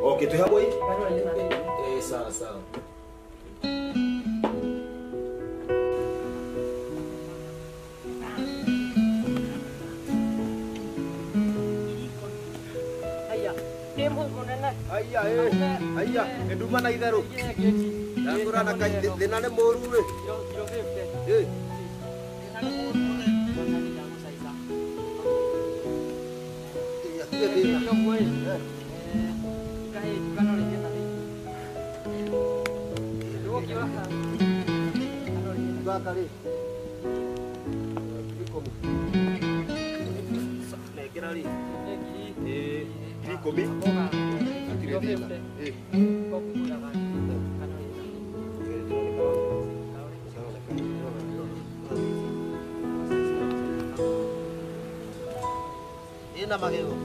Okay, twĩ hamwe. Eh, sawa sawa. Aya, eh, aya, nduma na itherũ. Ndakũra na thĩna nĩ mũru rĩ. Eh. Hatirĩ thĩna. Gaka rĩ. 10,000. Nengera rĩ. Eh, 10,000. Hatirĩ thĩna. Eh. Ĩna magego.